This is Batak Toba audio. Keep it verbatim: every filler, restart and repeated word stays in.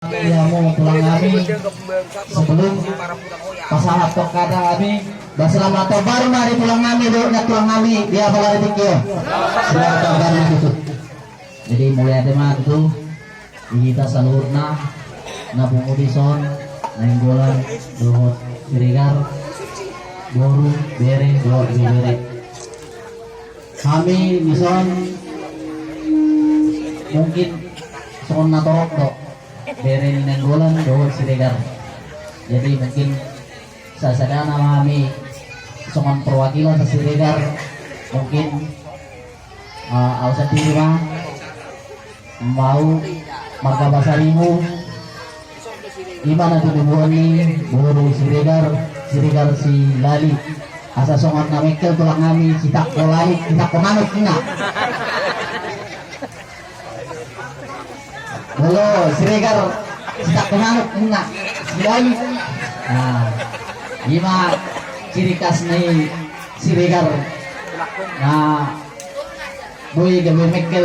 Ia mo tulang nami, sebelum pasahat tong kata kami, ba selamat tahun baru ma di tulang nami, dohot nian tulang nami, di apala di tingki on. Selamat tahun baru di situ. Jadi mulai ada ma tu di hita saluhutna, na pungu dison, Nainggolan, dohot Siregar, boru, bere, dohot bebere. Hami dison mungkin songon na torop do bere ni Nainggolan dohot Siregar. Jadi mungkin sasadana ma hami songon perwakilan Siregar, mungkin, eh, au sandiri ma mau marga basarimu, ima na tinubuan ni boru Siregar, Siregar Silali. Asa songon na mengkel tulang nami, sitangko lali, sitangko manuk ninna. Molo Siregar, sitangko manuk ninna. Silali. Nah, ima ciri khas ni Siregar. Nah, boi gabe mengkel.